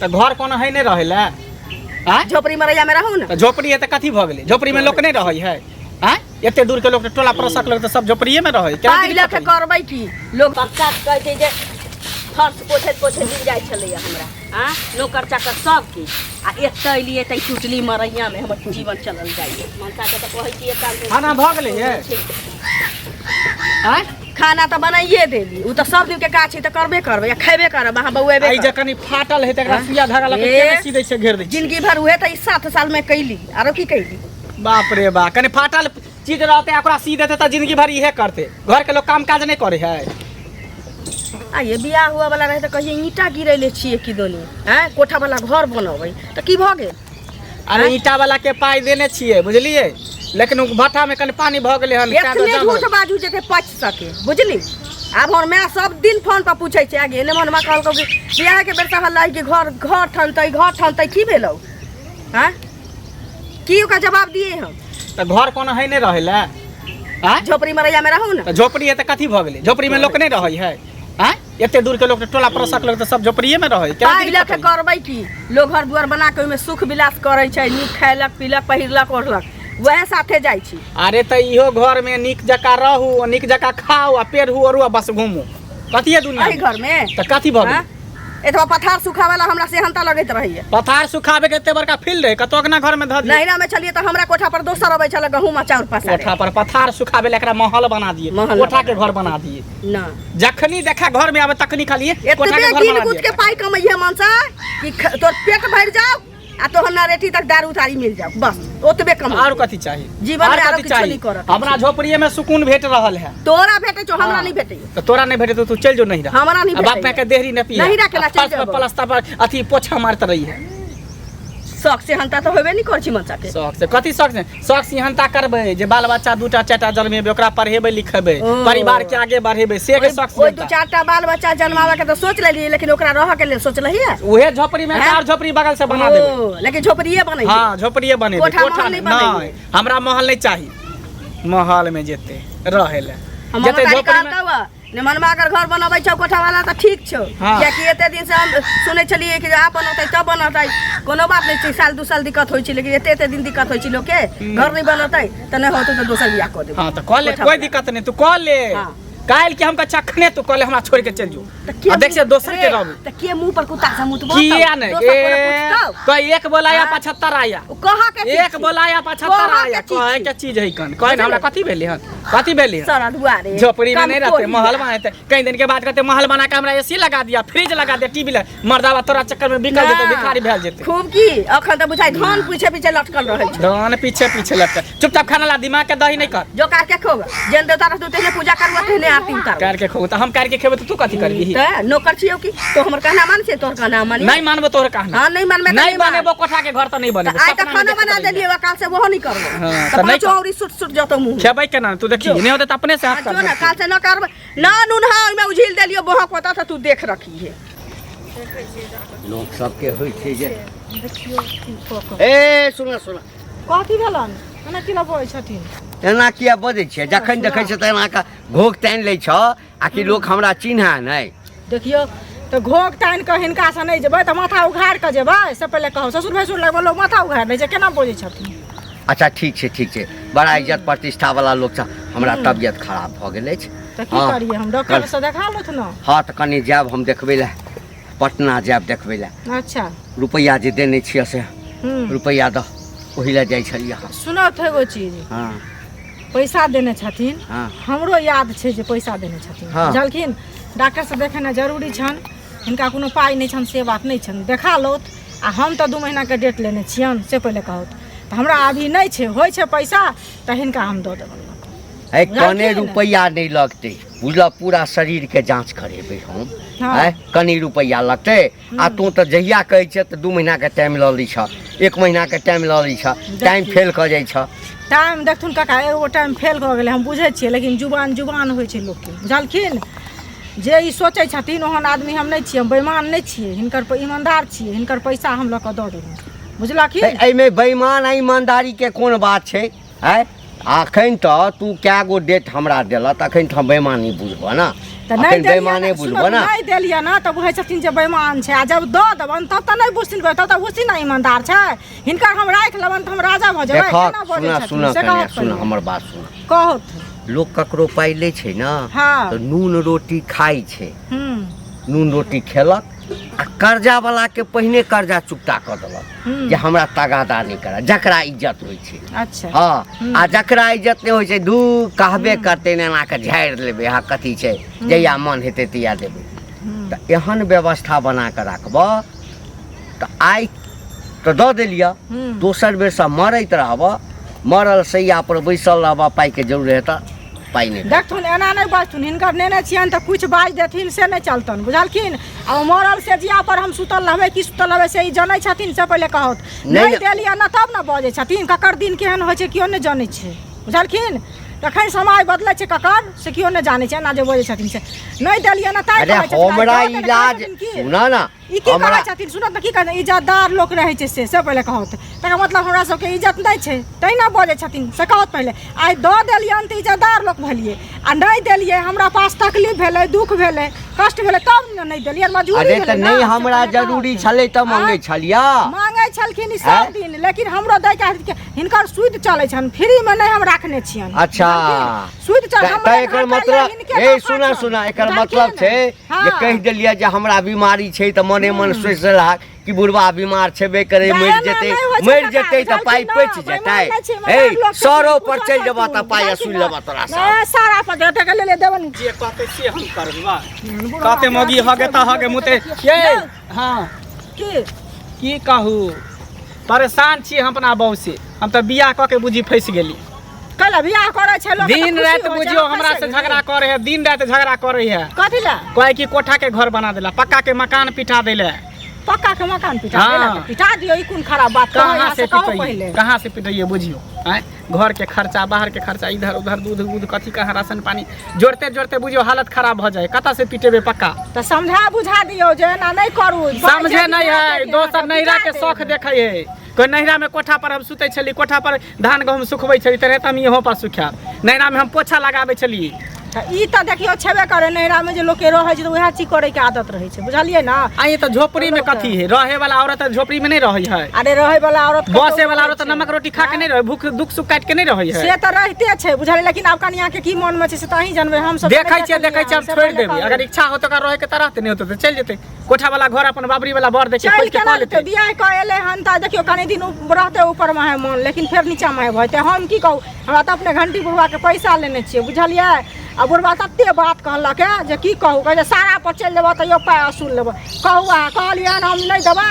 तऽ घर कोनो है नहि रहै लए आँय? झोपड़ी मरैया में रहू ने तऽ झोपड़ी है तऽ कथी भऽ गेलै झोपड़ी में लोक नहि रहै है आँय एते दूर के लोक तऽ टोला पड़ोसक लोक तऽ सब झोपड़िए में रहै केना पाइ दिन लऽ के कटै? करबै की लोक बच्चा कहै छै जे फर्श पोछैत पोछैत दिन जाइ छलैया हमरा आँ नौकर चाकर सब किछु आ एतऽ एलियै तऽ ई टुटली मरैयामे हमर जीवन चलल जाइए मनसाके तऽ कहै छियै काम खाना भऽ गेलै ये आँय खाना तऽ बनाइए देली ओ तऽ सब दिनके काज छै तऽ करबे करबै आ खेबे करब अहाँ बौएबे आइ जे करब कनि फाटल है तकरा आँय? सुइया धागा लऽ के ए? केना सी दै छै घेर दै छै जिंदगी भर उहे तऽ ई 7 सालमे कैली आरो की कैली बाप रे बा कनि फाटल चीज रहते आ ओकरा सी देते तऽ जिंदगी भर इहे करते घर के लोग काम काज नहि करे है आ ये बियाह हुआ वाला रहे तऽ कहिए ईंटा गिरैले छियै कि दोनी आँय कोठा वाला घर बनबै तऽ की भऽ गेल अरे ईंटा वाला के पाई देने छियै बुझलियै लेकिन ओ भट्ठा में कनि पानी भऽ गेलै हन तें एतने तऽ झूठ बाजू जे पच सके बुझली आब हमर माय सब दिन फोन पर पूछै छै आगे ने मन माँ कहलकौ कि बियाह के बेर से हल्ला कि घर घर ठनतै घर ठनतै की भेलौ आँय की ओकरा जवाब दिए हम तऽ घर कोनो है नहि रहै लए आँय झोपड़ी मरैया में रहू ने तऽ झोपड़ी है तऽ कथी भऽ गेलै झोपड़ी में लोक नहि रहै है आँय एते दूर के लोक तऽ टोला पड़ोसक लोक तऽ सब झोपड़िए में रहै केना पाइ दिन लऽ के कटै? करबै की लोग घर दुआर बना के ओहिमे सुख विलास करै छै नीक खैलक पीलक पहिरलक ओढ़लक वएह साथे जाइ छी अरे तऽ इहो घर में नीक जकाँ रहू आ नीक जकाँ खाउ आ पेरहू ओढ़ू आ बस घूमू कथी है दुनिया एहि में? घर में तऽ कथी भऽ गेलै हाँ? एतबा पथार सुखावे ला हमरा सेहनता लगैत रहैया पथार सुखाबे के एते बड़का फील्ड है कतौ अंगना घर में धऽ दियौ नैहरा में छलियै तऽ हमरा कोठा पर दोसर अबै छलै गहूम आ चाउर पसारे कोठा पर पथार सुखाबे ला एकरा महल बना दिए महल कोठा बना के घर बना दिए ना जखनी देखा घर में आवे तखनी खाली कोठा एतबे के घर गिन बना गुथ के दिए पाई कमैहे मनसा कि तोर पेट भरि जाओ आ तोहर नारेटी तक दारू तारी मिल जाओ बस ओतबे कमा और कथी चाहिए जीवन में आर आरो कथी किछो चाही नहीं करत। हमरा झोपड़िए में सुकून भेट रहल है तोरा भेटै छौ हमरा हाँ। नहीं भेटै तो तोरा नहीं भेटे तो तू चल जो नहीं रहा हमरा नहीं आ बाप भेटैया। माय के देहरी न पिया नहीं रखेला, आ चलि फर्श पर जेबो। पलस्तर पर अथी पोछा मारत रही है शौक से हंता तऽ होबे नहीं करै छी मनसा के शौक से कथी शौक से शौक सिहनता करबै जे बाल बच्चा दूटा चारिटा जन्मेबै ओकरा पढ़ेबै लिखेबै ओ। परिवार के आगे बढ़ेबै से के शौक ओहि दू सिहनता चारिटा बाल बच्चा जन्मावे के तऽ सोच लेलियै लेकिन ओकरा रहऽ के लेल सोचलही है उहे झोपड़ी में हैं? चार झोपड़ी बगल से बना देबै ओ, लेकिन झोपड़िए बनै छै। हाँ झोपड़िए बनेबै कोठा कोठा महल नहि नहि बनेबै। हमरा महल नहि चाही महल में जेतै रहै लए हम जेतै तारी झोपड़ी में कहलकौ ने मनमा अगर घर बनबै छौ कोठा वाला तऽ ठीक छौ हाँ। कियाकि एते दिन से हम सुनै छलियै कि आब बनतै तब बनतै कोनो बात नहि छै साल दू साल दिक्कत होइ छै लेकिन एते एते दिन दिक्कत होइ छै लोकके घर नहि बनतै तऽ नहि होतै तऽ दोसर बियाह कऽ देबै हाँ तऽ कऽ ले कोठा कोई वाला। दिक्कत नहीं तू कऽ ले हाँ। काल्हि के हमका चखने तू कऽ ले हमरा छोड़ के चल जो तऽ के आ देख से मुँह- दोसर के रे, रहबे तऽ के मुँह पर कुत्ता से मुतबो किया नहीं दोसर कोनो पूछतौ कह एक बोलाया हाँ? 75 आया ओ कहा के चीज एक छी? बोलाया 75 कहा के आया चीज कहे छी? के चीज है कन कहे हमरा कथी भेलै हन कथी भेलै हन सरधुआ रे झोपड़ी में नहीं रहते कमकोरी महल बनाते कई दिन के बाद कहते महल बना के हमरा एसी लगा दिया फ्रिज लगा दिया टीवी लगा मर्दावा तोरा चक्कर में बिकल जेते ना। भिखारी भेल जेते खूब की अखन तऽ बुझाइ धान पीछे पीछे लटकल रहै छै धान पीछे पीछे लटकल चुपचाप खाना ला दिमाग के दही नहीं कर जो कार के खोब जेन देवता रहतौ तेहने पूजा करबो तेहने आरती उतारबो कार के खो तो हम कार के खेबे तो तू कथी करबी तऽ नौकर छियौ की तो हमर कहना मान छै तोहर कहना मानी नहीं मानबो तोहर कहना हाँ नहीं मानबे तऽ नहीं नहीं मान। बनेबो कोठा के घर तो नहीं बनेबो तऽ आइ तऽ सपना में खाना देखते बना रहियै। देलियै काल से ओहो नहीं करबो हाँ, तऽ तऽ नहीं पाँचो औरी सुट सुट जतौ मुँह खेबै केना तू देखी नहीं होते तऽ अपने से हाथ जो कर ना काल से न करबै ना नून हा ओहिमे उझिल देलियौ बहक होता तऽ तू देख रखी है लोक सबके होइ छै जे ए सुन सुन कथी भेलन एना की लऽ बजै छथिन एना किया बजै छियै जखन देखै छियै तऽ एना कऽ घोघ तानि लै छह आ कि लोक हमरा चिन्है नहि देखियौ तऽ घोघ तानि कऽ हिनकासँ नहि जेबै तऽ माथा उघारि कऽ जेबै से पहिले कहू ससुर भैंसुर लगमे लोक माथा उघारि लै छै केना बजै छथिन अच्छा ठीक छै ठीक छै बड़ा इज्जत प्रतिष्ठा वाला लोक छै हमरा तबियत खराब भऽ गेल अछि तऽ की हँ। करियै हम डॉक्टरसँ देखा लथु ने हँ तऽ कनि जायब हम देखबै लए पटना जायब देखबै लए अच्छा रुपैआ जे देने छियै से रुपैआ दह ओहि लए जाइ छलियै हम सुनत एगो चीज हँ पैसा देने छथिन हँ हमरो याद छै जे पैसा देने छथिन हँ। बुझलखिन डॉक्टरसँ देखेनाइ जरूरी छनि हिनका कोनो पाइ नहि छनि से बात नहि छनि देखा लौथ आ हम तऽ 2 महीनाके डेट लेने छियनि से पहिले कहौथ तऽ हमरा अभी नहि छै होइ छै पैसा तऽ हिनका हम दऽ देबनि है कने बुझलखिन? रुपैआ नहि लगतै बुझलऽ पूरा शरीरके जाँच करेबै हम हँ। आँय कनि रुपैआ लगतै आ तू तऽ जहिया कहै छियै तऽ 2 महीनाके टाइम लऽ लै छह 1 महीनाके टाइम लऽ लै छह टाइम फेल कऽ जाइ छह टाइम देखथुन काका एगो टाइम फेल भऽ गेलै हम बुझै छियै लेकिन जुबान जुबान होइ छै लोकके बुझलखिन जे ई सोचै छथिन ओहन आदमी हम नहि छियै हम बेईमान नहि छियै हिनकर ईमानदार छियै हिनकर पैसा हम लऽ कऽ दऽ देबै बुझलखिन एहिमे बेईमान आ ईमानदारीके कोन बात छै आँय अखन तऽ तू कए गो डेट हमरा देलह तऽ अखन तऽ हम बेमानी बुझबह ने। तऽ नहि अखन देलियै बेमाने ने, बुझबह सुनू ने। नहि देलियै ने तऽ बुझै छथिन जे बेमान छै, आ जब दऽ देबनि तब तऽ नहि बुझथिन, तब तऽ बुझथिन ने ईमानदार छै। हिनकर हम राखि लेबनि तऽ हम राजा भऽ जेबै? देखह केना बजै सुना छथिन सुना से कनिया कहत सुना पहिले। हमर बात सुना। कहत। लोक ककरो पाइ लै छै ने हँ। तऽ नून रोटी खाइ छै। हूँ। नून रोटी खेलक आ कर्जा वाला के पहिने कर्जा चुकता कऽ देलक हूँ। जे हमरा तगादा नहि करऽ, जकरा इज्जत होइ छै। अच्छा। हँ, आ जकरा इज्जत नहि होइ छै, दू कहबे करतै ने, एना कऽ झाड़ि लेबै। हँ, कथी छै, जहिया मन हेतै तहिया देबै। तऽ एहन व्यवस्था बना कऽ राखबह तऽ आइ तऽ दऽ देलिअ, हूँ। दोसर बेरसँ मरैत रहबह, मरल सैया पर बैसल रहबह, पाइके जरूरत हेतऽ, पाइ नहि देत। देखथुन, एना नहि बाजथुन। हिनकर नेने छियनि तऽ किछु बाजि देथिन से नहि चलतनि, बुझलखिन? आ ओ मरल से जिया पर हम सुतल रहबै कि सुतल रहबै से ई जनै छथिन से पहिले कहत। नहि, नहि नहि। देलियै ने तब ने बजै छथिन। ककर दिन केहन होइ छै केओ नहि जनै छै, बुझलखिन? तखन समय बदलै छै ककर से केओ नहि जानै छै। एना जे बजै छथिन से नहि देलियै ने ताहि अरे कहै छथिन। हमरा आइ दऽ देने कहै इलाज छथिन की? सुनऽ ने। ई की हमरा कहै छथिन? सुनत ने, की कहै इज्जतदार लोक रहै छै से से पहिले कहत। तकर मतलब हमरा सबके इज्जत नहि छै तै ने बजै छथिन से कहत पहिले। आइ दऽ देलियनि तऽ इज्जतदार लोक भेलियै, आ नहि देलियै, हमरा पास तकलीफ भेलै, दुःख भेलै, कष्ट भेलै तब ने नहि देलियै, मजबूरी अरे भेलै तऽ ने, नहि से हमरा पहिले कहत। जरूरी छलै तऽ मंगै आँय? छलियै। मांगै छलखिन ई आँय? सब दिन, लेकिन हमरो दै के हिनकर सूद चलै छनि, फ्रीमे नहि हम राखने छियनि। अच्छा। बुझलखिन? सूद चल तऽ हमरे एकर घाटा यऽ, मतलब हिनके ए नफा सुना छनि। सुना, एकर बुझलखिन? मतलब छै जे हँ। कहि देलियै जे हमरा बीमारी छै तऽ मने मन सोचि रहल कि बुढ़वा बीमार छेबे करे, जा, मरि एना जेतै, नहि होइ छै मरि काका, जेतै तऽ पाइ बुझलखिन पचि ने? जेतै। बेईमान नहि छै, ए ईमानदार लोक छथिन, सरो पर पूछऽ चलि जेबह तऽ छथुन, पाइ बुझलखिन असूल ने? लेबह तोरा से। नहि, सारा पर देते के लेले देबनि। जे कहते से हम करबै। बुढ़वा कहते मौगी हगे तऽ हगे मुते ये। हँ। की? की कहू, परेशान छी हम अपना बहू से। हम तऽ बियाह कऽ के बुझी फँसि गेली। कैला बियाह करै छै लोक? दिन राति बुझियो हमरा से झगड़ा करे है, दिन राति झगड़ा करे है। कथी ला? कहै कि कोठा के घर बना देला, पक्का के मकान पिटा देले। पक्का के मकान पिटा हाँ। देला तऽ पिटा दियौ, ई कोन खराब बात? कहू कहाँ यहाँ से से कहू पिटैये पहिले। कहाँ से पिटैये बुझियो? आँय, घर के खर्चा, बाहर के खर्चा, इधर उधर, दूध उध कथी कहाँ, राशन पानी जोड़ते जोड़ते बुझियो हालत खराब भऽ जाए। कतऽ से पिटेबै पक्का? तऽ समझा बुझा दियौ जे एना नहि करू। समझे नहीं है। दोसर नैहरा के शौख देखे है। कोई नैहरा में कोठा पर हम सुते छली, कोठा पर धान गहूम सुखबै छली, तरह हम इहो पर सुखायब। नैहरा में हम पोछा लगाबै छली। तऽ ई तऽ देखियौ छेबे करे, नैहरा में जे लोक के रहै छै तऽ उएह चीज करे के आदत रहै छै, बुझलियै ने? आ ये तऽ झोपड़ी में कथी है? रहे वाला औरत तऽ झोपड़ी में नहीं रहे है। अरे रहै वाला औरत कतौ बसे वाला रहै औरत छै। नमक रोटी खा के नहीं रहे, भूख दुख सुख काट के नहीं रहे है। से तऽ रहिते छै, बुझलियै? लेकिन आब कनिया के की मन में छै से तऽ अहीं जानबै, हम सब देखै छियै, देखै छियै, हम छोड़ि देबै। अगर इच्छा होतै ओकरा रहे के तऽ रहतै, नहि होतै तऽ चलि जेतै कोठा वाला घर अपन बाबरी वाला बर देखे चलि खोजि के केना कऽ जेतै? लेतै। बियाह कऽ एलै हन तऽ देखियौ कनि दिन रहतै ऊपर मे है मन, लेकिन फेर नीचा मे भऽ जेतै। हम की कहू, हमरा तऽ अपने घंटी बुढ़वा के पैसा लेने छियै, बुझलियै? आ बुढ़वा तते बात कहलक हे जे की कहू, कहै छै सारा पर चलि जेबह तैयो पाइ असूल लेबह। कहू अहाँ, कहलियै हन हम नहि देबै?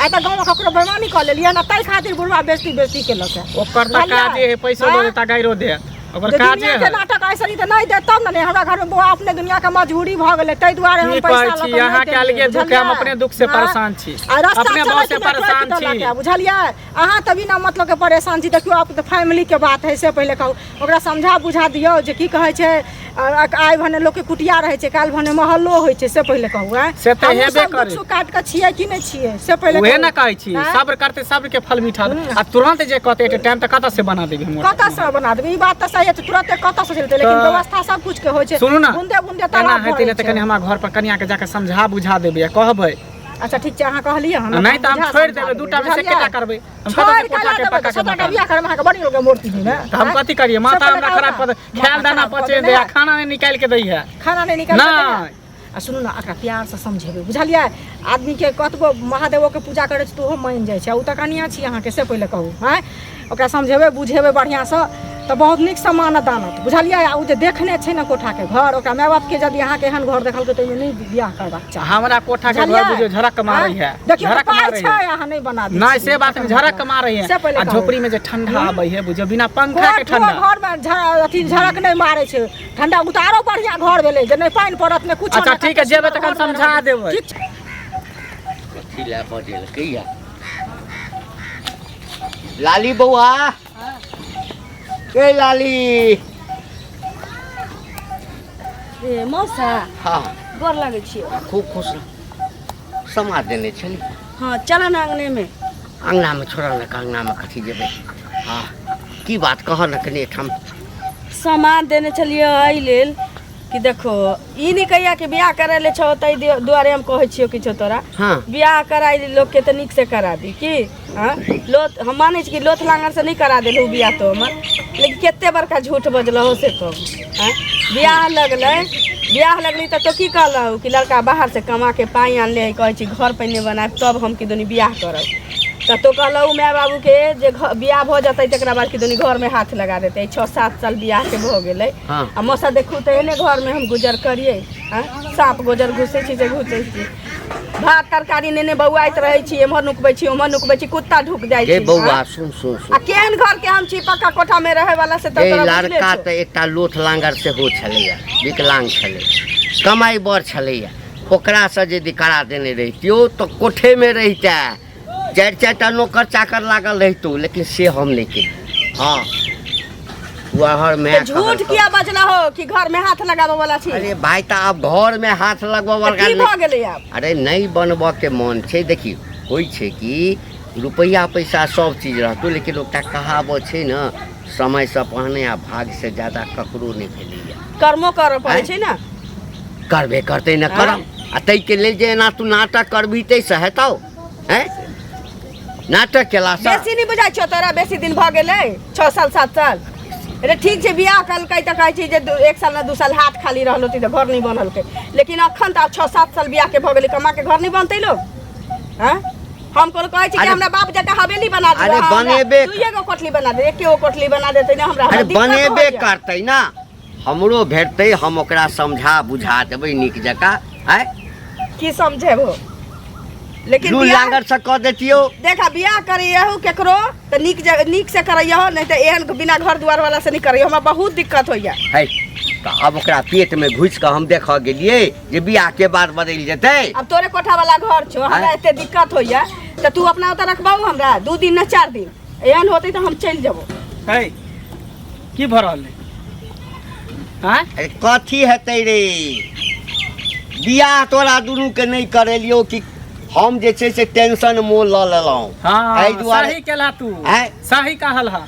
आइ तऽ गाँवमे ककरो बेईमानी कऽ लेलियै हन, ताहि खातिर बुढ़वा बेइज्जती बेइज्जती केलक हे। ओकर तऽ बुझलियै? काजे है, पैसो दऽ आँय? देता, गाइरो देत, ओकर जे काजे दुनिया के है। नाटक ऐसे नहीं तऽ नहि देत तब ने। नहि, हमरा घरमे बौआ अपने दुनिया के मजबूरी भऽ गेलै, ताहि दुआरे हम की पैसा कहै लऽ छी कऽ नहि अहाँके देलियै, अलगे दुख है, हम बुझलियै? अपने दुख से हँ? परेशान छी, आ रास्ता अपने चलैत बहुत से मे टोकि परेशान देलक छी। है, बुझलियै? अहाँ तऽ बिना मतलब के परेशान छी। देखियौ, आब तऽ फैमिली के बात है, से पहिले कहू। ओकरा समझा बुझा दियौ जे की कहै छै, आइ भने लोकके कुटिया रहै छै, काल्हि भने महलो होइ छै, से पहिले कहू। आँय? से तऽ हमहूँ हेबे सब दुख करै। सुख काटि कऽ छियै कि नहि छियै से पहिले उहे कहू। ने कहै छी। आँय? सब्र करते सब्र के फल मीठा। आ तुरंत जे कहते एटे टाइम तऽ कतऽ से बना देबै हम? कतऽ से बना देबै? ई बात तऽ सही छै, तुरंते कतऽ से चलतै? लेकिन तऽ व्यवस्था सब कुछ के होइ छै। सुनू ने, बूंदे बूंदे एना तालाब हेतै भरै ने तऽ छै। कनि हमरा घर पर कनिया के जाके समझा बुझा देबै आ कहबै। अच्छा ठीक छै, अहाँ कहलियै हन। नहि तऽ हम बुझा छोड़ि समझा देबै, दूटा मे से बुझलियै? एकेटा करबै हम। छोड़ि कतऽ से के कोठा के देबै पक्का के 17टा मकान बियाह करबै अहाँके बड़ी लोकके मूर्ति ने। तऽ हम कथी करियै? माथा हमरा खराब कऽ दे, खायल दाना पचे दे आ खाना नहि निकालि के दै है। खाना नहि निकालि नहि। आ सुनू ने, एकरा प्यारसँ समझेबै, बुझलियै? आदमीके कतबो महादेवोके पूजा करै छै तऽ ओहो मानि जाइ छै। आ ओ तऽ कनिआँ छी अहाँके, से पहिले कहू। आँय, ओकरा समझेबै बुझेबै बढ़िआँसँ तऽ बहुत नीकसँ मानत दानत, बुझलियै? आ ओ जे देखने छै ने कोठाके घर, ओकरा माय बापके यदि अहाँके एहन घर देखलकै तऽ ओहिमे नहि बियाह करबाक चाही। हमरा कोठा के घर बुझलियै? बुझियौ झरक मारै है। देखियौ झरक पाइ मारै छै है। अहाँ नहि बना दै नहि छियै। से बात नहि, झरक मारै है। से पहिले आ कहू। झोपड़ी में जे ठंडा आबै है बुझियौ बिना पंखा के ठंडा। घर में अथी झरक नहि मारै छै ठंडा, उतारो बढ़िया घर भेलै जे नहि पानि पड़त नहि कुछो। अच्छा नहि, ठीक है, जेबै तखन घर मे समझा रहबै। देबै। ठीक छै। कथी लए बजेलकै या लाली बौआ? ए लाली। ए मौसा। हाँ। गोर लगै छियै। खूब खुश रह। समा देने छली। हाँ, चल ना अंगने में। अंगना में छोड़ ने, अंगना में कथी जेबै? हाँ, की बात कह न कनि एहिठाम। सामान देने छलियै एहि लेल कि देखो ई नहि कहिया कि बियाह करै ले छौ, ताहि दुआरे हम कहै छियौ किछो तोरा। हाँ। बियाह कराइ लोकके तऽ नीक से करा दी की। हाँ, लोथ हम मानै छी कि लोथ लांगर से नहि करा देलहु बियाह तो हमर, लेकिन कते बड़का झूठ बजलहो से कहू। आँय, बियाह लगलै, बियाह लगली तऽ तो की कहलहु कि लड़का बाहर से कमा के पाइ आनले है, कहै छी घर पहिने बनायब तब हम किदनी बियाह करब। तऽ तो कहलहु माय बाबूके जे बियाह भऽ जेतै तकरा बाद किदनी घरमे हाथ लगा देतै। 6-7 साल बियाहके भऽ गेलै। हाँ। आ मौसा देखू तऽ एहने घरमे हम गुजर करियै। आँय, साँप गुजर घुसै छी से घुसै छी, भात तरकारी नेने बौआइत रहै छी, एम्हर नुकबै छी ओम्हर नुकबै छी, कुत्ता ढुक जाइ गे छै। बौआ आँय? सुन सुन आ सुन, केहन घर के हम छी, पक्का कोठा में रहे वाला से तऽ गे तोरा बुझले लड़का छौ। तऽ एकटा लोथ लांगर सेहो छलैया, विकलांग छलै, कमाइ बड़ छलैया, ओकरासँ यदि करा देने रहितियौ तऽ कोठेमे रहितै, 4-4 टा नौकर चाकर लागल रहितौ, लेकिन से हम नहि केलियै। हाँ, वहर में तऽ झूठ किया बजला हो कि घर में हाथ लगाबऽ वाला छी? अरे भाई, तऽ आब घर में हाथ लगबऽ तऽ वाला की नहि। भऽ गेलै आब? अरे नहि बनबऽ के मन छै। देखियौ होइ छै कि रुपैआ पैसा सब चीज रहतौ, लेकिन ओकरा कहावत छै ने, समयसँ पहिने आ भाग्यसँ ज्यादा ककरो नहि भेलैया। कर्मो करऽ पड़ै आँय? छै ने। करबे करतै ने करम, आ ताहिके लेल जे एना तू नाटक करबही ताहिसँ हेतौ? हैं, नाटक केलासँ बेसी नहि बुझाइ छौ तोरा? बेसी दिन भऽ गेलै, 6 साल 7 साल। अरे ठीक छै, बियाह कलकै तऽ कहै छै जे 1 साल ने 2 साल हाथ खाली रहल होतै तऽ घर नहि बनलकै, लेकिन अखन तऽ आब 6-7 साल बियाहके भऽ गेलै, कमा के घर नहि बनतै लोक? हँ, हम कोनो कहै छी कि अरे हमरा बाप जकाँ हवेली बना दिअ? अरे अहाँ हमरा बनेबे दुइए गो कोठली बना दे, एके गो कोठली बना देतै ने हमरा, अरे हमरा दिक्कत बनेबे होइए। करतै ना, हमरो भेटतै, हम ओकरा समझा बुझा देबै नीक जकाँ। आँय, की समझेबो? लेकिन दू बियाह लांगर से कऽ देतियौ। देखा, बियाह करैयहु केकरो तऽ नीक नीक से करैयहो, नहीं तऽ एहन बिना घर दुआर वाला से नहीं करैयहो, हमरा बहुत दिक्कत होइया। है तऽ आब ओकरा पेट में घुसि कऽ हम देखऽ गेलियै जे बियाह के बाद बदलि जेतै। अब तोरे कोठा वाला घर छौ, हमरा आँय? एते दिक्कत होइया तऽ तू अपना ओतऽ रखबाउ हमरा 2 दिन न 4 दिन, एहन होतै तऽ हम चलि जेबो। है की भऽ रहल है? आँय? अरे कथी हेतै रे, बियाह तोरा दुनू के नहि करेलियौ कि हम जे छै से टेंशन मोल लऽ लेलहुँ। हाँ, एहि दुआरे सही केला तू। आँय? सही कहल हा,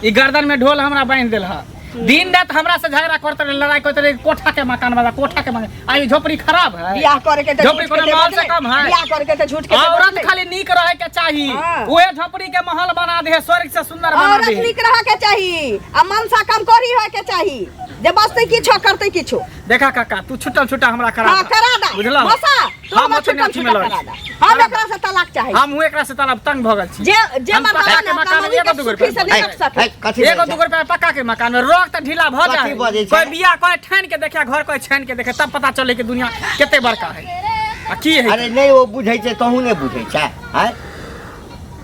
ई गर्दन में ढोल हमरा बांधि देल हा, दिन रात हमरा से झगड़ा करते रहे, लड़ाई करते रहे, कोठा के मकान वाला, कोठा के मकान। आई झोपड़ी खराब है? बियाह करे के तऽ झोपड़ी झूठ के कोनो माल से बदले। कम है? बियाह करे के तऽ झूठ के औरत बदले। खाली नीक रहे के चाही। हाँ। उहे झोपड़ी के महल बना दे, स्वर्ग से सुंदर बना औरत दे। नीक रहे के चाही आ मनसा कम करी होय के चाही, जे बसते किछो करते किछो। देखा काका, तू छुटल छुटा हमरा करा हाँ, दा। करा दा। बुझला? मौसा, तू हम हमरा ओते छुटल अथी में छुटा लड़ै करा छी। दा, हम एकरा से तलाक चाही। हम हुए एकरा से तलाक, तंग भऽ गेल छी। जे जे हम मर्दाना पक्का के ने अपना मकान में मम्मी एगो के दूगो सुखी से रुपया नहीं रख सके। है, कथी एगो बजै दूगो रुपया पक्का के मकान में रोक तऽ ढीला भऽ कथी जाए। बजै छै? कोई बियाह कोई ठान के देखे, घर कोई छानि के देखे, तब पता चले कि दुनिया कते बड़का है आ की है। अरे नहि ओ बुझै छै, तहूँ नहि बुझै छै। आँय,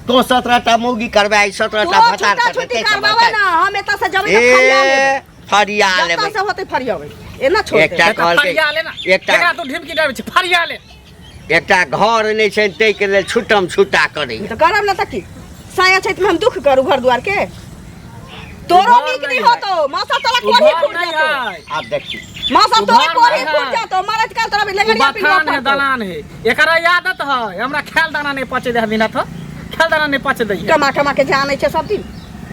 तो 17 टा मौगी करबै, 17 तू टा भतार छुट्टा करबै, छुट्टी ताहि से करबावे बचै। ना, हम एतऽ से जेबै तऽ फरिया ए लेबै। फरिया जतऽ लेबै। से होतै फरियाबै, एना छोड़ एकटा देबै। तऽ कहलकै फरिया ले ना, एकटा एकरा तू ढिमकी डाबै छी, फरिया ले। एकटा घर नहि छै ताहिके लेल छुटम छुटा करैया। तऽ करब ना तऽ की साया छैत में हम दुख करू घर दुआर के? तोरो घर नीक नहि नहीं है। होतो मौसा, तोरा उ कोढ़ी घर फूट नहीं जातो। है। आब देखी मौसा, उ तोरे घर कोढ़ी नहीं फूट है। जातो, मरत काल तोरा उ लेंगड़िया पिलुआ बथान है, पड़तो। दलान है, एकरा आदत है हमरा खेल दाना नहीं पचे दे, दिन तो खेल दाना नहीं पचे दे। कमा कमा के जे आनै छै सब दिन,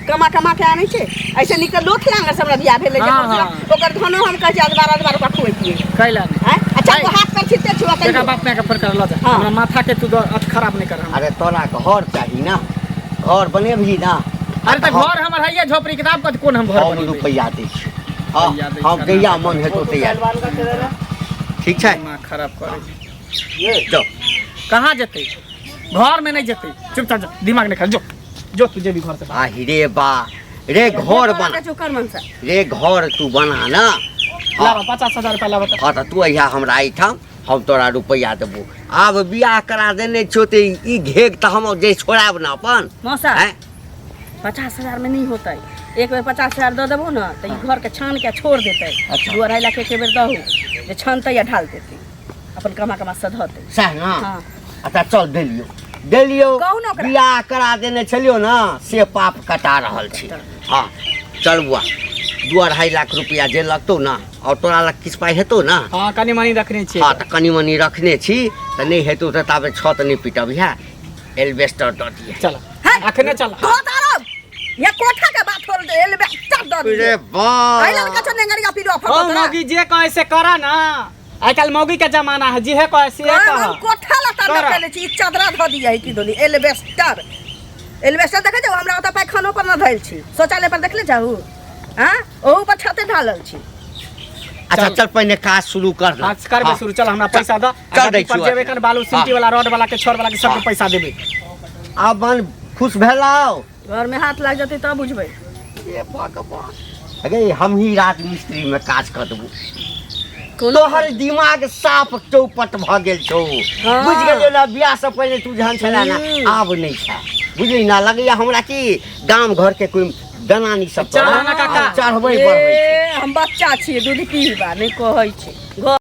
कमा कमा के आनै छै। ऐसे नीक तऽ लोथ लांगर से हमरा बियाह भेलै जे हाँ, हमरा हाँ। ओकर धनो हम कहै छी अजबार अजबार ओकरा खुएतियै। कैला नहीं? आँय? अच्छा, है। ओ हाथ पर छिते छुआ देखा कहियो। बाप माय के फोन कर ल जा। हाँ। हमरा माथा के तू अथ खराब नहीं कर हमरा। अरे तोरा घर चाही ना, घर बनेबही ना? अरे तऽ घर हमर है झोपड़ी के, दाम कथी कोन हम घर हम बनेबै? रुपैआ दै छी। हाँ, रुपैआ दै हम छी। जहिया मन हेतौ तहिया। ठीक छै, दिमाग खराब करै छै। जाउ। कहाँ जेतै? घर में नहीं जेतै, चुपचाप जो, दिमाग नहीं खा, जो जो तू जेबी घर से बाहर। आहि रे बा रे, घर बना जो कर मनसा रे, घर तू बना ना। लाबा 50,000 रुपया लाबा तऽ। हाँ, तऽ तू अहिया हमरा एहिठाम, हम तोरा रुपैआ देबो। आब बियाह करा देने छियौ तऽ ई घेघ तऽ हम जे छोड़ायब ना अपन। मौसा, आँय? 50,000 में नहीं होतै। एक बेर 50,000 दऽ देबहो ने तऽ ई घर के छान के छोड़ देतै। अच्छा। 2-2.5 लाख एक बेर दहू जे छानतै या ढाल देतै, अपन कमा कमा सधतै। सएह ना? हाँ। अच्छा चल, देलियौ देलियौ। कहू ने ओकरा। बियाह करा देने छलियौ ना, से पाप कटा रहल छी। हाँ चल बुआ, 2-2.5 लाख रुपया जे लगतौ ना, और तोरा लग किछु पाइ हेतौ ना? हाँ, कनि मनि रखने छियै। हाँ, तऽ कनि मनि रखने छी तऽ नहि हेतौ तऽ ताबे छत नहि पिटब, है एल्बेस्टर दऽ दिहे। चल, है? अखने चल। तो तारब ये कोठा के बात थोड़ दे एल्बेस्टर दऽ रे दिए वाह एहि लड़का छौ नेंगरिया पिलुआ ओ फटत ना मौगी जे कहे से करा ना, आइ काल्हि मौगी के जमाना है, जेहे कहे से हम कह। कोठा लता करा। केले छी, ई चदरा धऽ दिए है की दोनी एल्बेस्टर। एल्बेस्टर देखे जाऊ, हमरा ओतऽ पैखानो पर न धइल छी, शौचालय पर देखले जाहू, हाँ ओहू पर छते ढालल छी। अच्छा चल पहिने काज शुरू कर ना। आज करबे हाँ। शुरू, चल हमरा पैसा दऽ। चल आ दै पर छियौ जेबे अखन। कन बालू सिमटी वाला रॉड वाला के छड़ वाला के सबके हाँ। पैसा देबे। आब मन खुश भेलाउ? घर में हाथ लाग जेतै तब बुझबै। हे भगवान, अगे हम ही राजमिस्त्री में काज कर देबो। कोनो तोहर दिमाग साफ चौपट भऽ गेल छौ। हाँ। बुझि गेलियौ ना, बियाह से पहिले तू जहन छला ना, आब नहि छा, बुझली ना। लगैया हमरा कि गाम घर के कोई दलानी सब चल तोरा ना काका। चढ़बै बढ़बै छै। ए, हम बच्चा छियै, दूध पीबा नहि कहै छै घर।